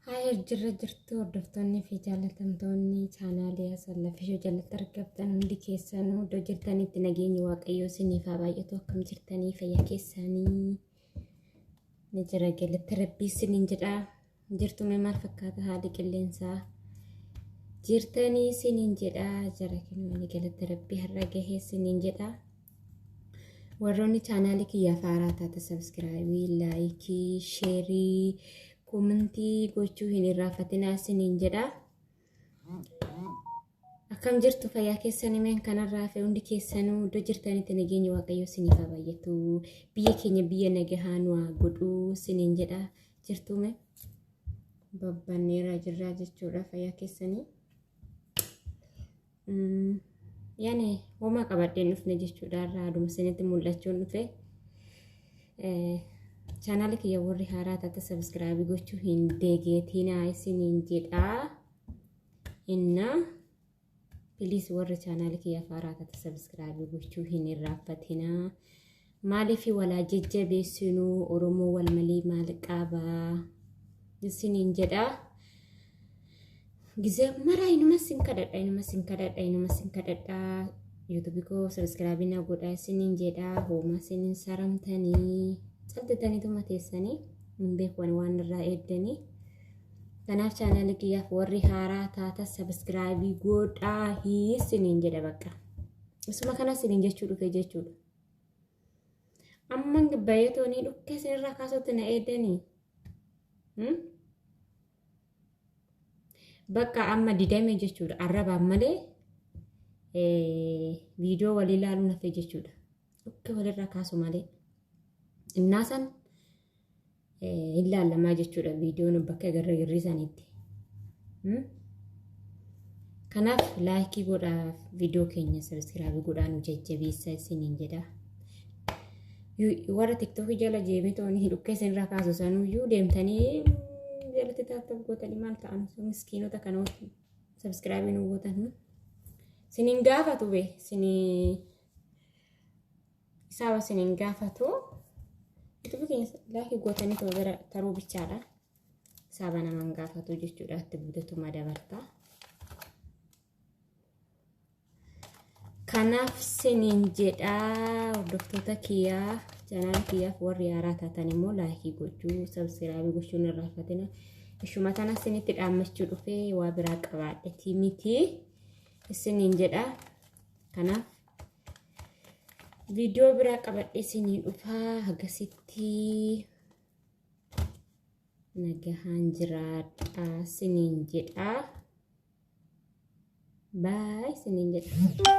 Haaya jirra jirtu hordoftoonni fi jaallatamtoonni chaanaalii Asallafishoo jalatti argamtan hundi keessanuu iddoo jirtanitti nageenyi Waaqayyoo isiniif haa baay'atu. Akkam jirtanii? Fayyaa keessanii ni jira, galatti Rabbii isiniin jedha. Jirtu mee maal fakkaata haalli qilleensaa? Jirtanii isiniin jedha. Jara kennu galatti Rabbii har'a gahee isiniin jedha. Warroonni chaanaalii kiyyaaf haaraa taate sabiskiraayibii, laayikii, sheerii, koomentii gochuu hin irraanfatinaa isiniin jedha. Akkam jirtu, fayyaa keessanii? Meen kanarraa hafe hundi keessanuu iddoo jirtanitti nageenyi Waaqayyoo isiniif haa baay'atu. Biyya keenya biyya nagahaa nu haa godhu isiniin jedha. Jirtuu mee? Babbanneeraa jirraa jechuudha, fayyaa keessanii. Yani homaa qabadheen dhufne jechuudha, irraa aduma isinitti mul'achuun dhufe. Chaanaala kiyya warri haaraa taate sabiskiraabii gochuu hin deegeetinaa isiniin jedhaa. Inna please, warri chaanaala kiyya haaraa taate sabiskiraabii gochuu hin irraanfatinaa. Maaliif walaa jajjabeessinuu? Oromoo wal malee maal qabaa isiniin jedhaa. Gizee maraa inuma sin kadhadha, inuma sin kadhadha, inuma sin kadhadha. Yuutuubii koo sabiskiraabii na godhaa isiniin jedhaa. Hooma isiniin saramtanii caltitaniituma teessanii hin beeku waan irraa eeddanii. Kanaaf chaanaalii kiyyaaf warri haaraa taata sabiskiraabii godhaa isiniin jedha bakka. Isuma kana isiniin jechuu dhufe jechuudha. Amma bayeetoonii dhukkee isinirraa kaasutti na eeddanii. Bakka amma didame jechuudha. Arrabaan malee viidiyoo walii ilaaluun hafe jechuudha. Dhukkee walirraa kaasu malee. Innaa san hin laallamaa jechuudha viidiyoon bakka garra girrii sanitti. Kanaaf laayikii godhaa, viidiyoo keenya sabiskiraabii godhaa, nu jajjabeessa isiniin jedha. Warra tiktookii jala jeemitoonni dhukkee isinirraa kaasu sanuyyuu deemtanii jalatti tap tap gootanii maal ta'an miskiinota kana sabiskiraabii nu gootan. Sinin gaafatu be, sinii isaaba sinin gaafatu. Yuutuubii keenya laayikii gootanii tuma bira taruu bichaadha. Saaba naman gaafatu jechuudha, itti buutatuma dabarta. Kanaaf sinin jedhaa, hordoftoota kiyyaa, chaanaala kiyyaaf warri haaraa taatan immoo laayikii gochuu, sabskiraabii gochuun irraanfatina. Ishuma tana isinitti dhaammachuu dhufee, waa biraa qabaadhetii miti isiniin jedha. Kanaaf viidiyoo biraa qabadhe isinii dhufaa, hagasitti nagahaan jiraadha isiniin jedha. Bye isiniin jedha.